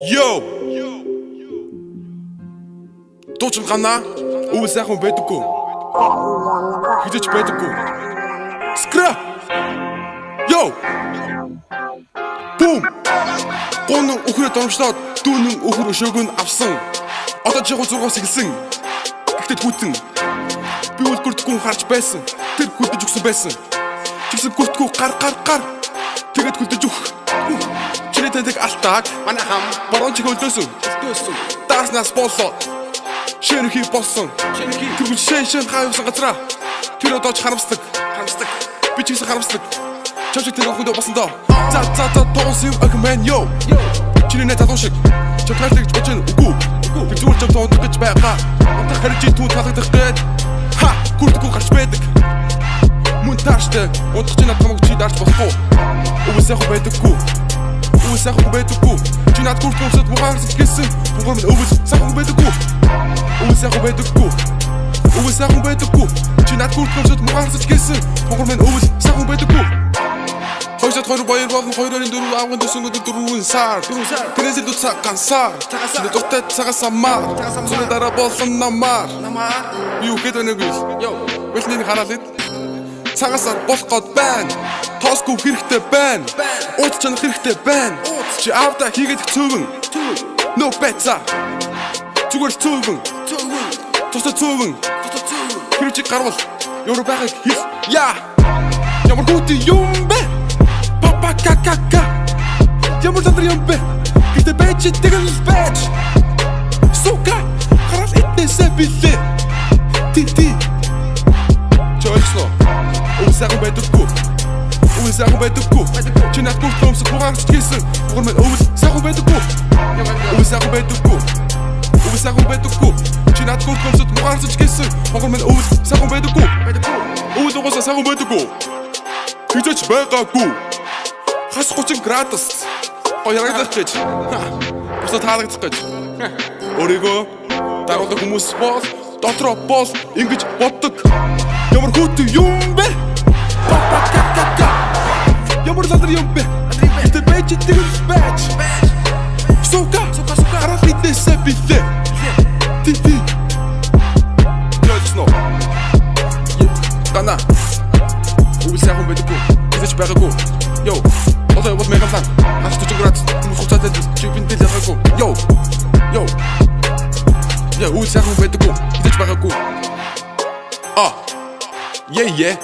Yo. Дуучин гана өвөл сайхан байдаггүй. Хизэж байдаггүй. Скра. Yo. Бум. Гунан үхрээ дормжлоод дүүнэн үхэр өшөөг нь авсан. Одоо чи 6-аас эхэлсэн. Гэхдээ хүтэн. Би үл гүртгүүн харж байсан. Тэр хүлдэж өгсөн байсан. Чигсэн гүртгүү гар гар гар. Тэгээд хүлдэж өгөх. Чиний таньдаг алтааг Манай хам борон чих өлдөөсөн. өлдөөсөн. Дааснаас боллоо. Шэнэхий болсон. Шэнэхий. Тэр хүн шэн шэн хаавсан газраа. Тэр одоо ч харамсдаг. Харамсдаг. Би ч гэсэн харамсдаг. Чавчиг тэр охинд болсон доо. За за за тоос юм ах man yo. Чиний найз залуу шиг. Чавтгал гэж бодож байна үгүй. Тэр зүгээр чам тоонд гэж байгаа. Харин чи түүн таалагдах гээд ха гүрдгүү гарч байдаг. Мөн тааштай унтах чи надад хамаагүй чи дарж болохгүй. Өвөл сайхан байдаггүй. Өвөл сайхан байдаггүй. Чи над гүрдгүү өмсөд муухай харсаж гэлсэн. Муухай минь өвөл сайхан байдаггүй. Өвөл сайхан байдаггүй. Өвөл сайхан байдаггүй. Чи над гүрдгүү өмсөд муухай харсаж гэлсэн. Муухай минь өвөл сайхан байдаггүй. 2 сар 2 баяр болон 2-2-4 авгын 4 өдөр 4 сар. 4 сар. Тэрээс илүү цаг гансаар. Цагаан сар. Чиний дуртай цагаан самар. Цагаан самар. Зүрх дараа болон намар. Намаар. Би юу хэд байна вэ? Yo. Вэлний хараал ид. Цагаан сар болох гот байна. Тоосгүй хэрэгтэй байна. Байна. Ууд чанах хэрэгтэй байна. Ууц. Чи аавда хийгээд цөвөн. Цөвөн. No better. Зүгээр л цөвөн. Цөвөн. Тусаа цөвөн. Тусаа цөвөн. Тэр чи гарвал ямар байгааг хэл. Яа. Ямар хүүти юм бэ? Папа ка ка ка. Ямар ландар юм бэ? Гэтэ байж тэгэл байж. Сука. Хараал этнээсээ билээ. Ти ти. Чойсно. Өвөл сайхан байдаггүй. Өвөл сайхан байдаггүй. Чи над гүрт өмсөд хугаарч гэлсэн. Хугар минь өвөл сайхан байдаггүй. Өвөл сайхан байдаггүй. Өвөл сайхан байдаггүй. Чи над гүрт өмсөд хугаарч гэлсэн. Хугар минь өвөл сайхан байдаггүй. Байдаггүй. Өвөл угаасаа сайхан байдаггүй. Хизээч байгаагүй. Хас 30 градус. Гоё ярагдах гэж. Бусдад таалагдах гэж. Өөрийгөө даруулдаг хүмүүс бол дотроо бол ингэж боддог. Ямар хүүтэн юм бэ? Папа ка ка ка. Ямар ландар юм бэ? Гэтэ байж тэгэл байж. Байж. Сука. Сука, сука. Хараад биднээсээ билээ. Ти ти. Яасан. Гана. Өвөл сайхан байдаггүй. Хизээч байгаагүй. Йо. Одоо явбал мегалан. Хас 40 градус. Хүмүүс хуцаатай чи бинтэл ягаагүй. Йо. Йо. Я өвөл сайхан байдаггүй. Хизээч байгаагүй. А. Yeah yeah.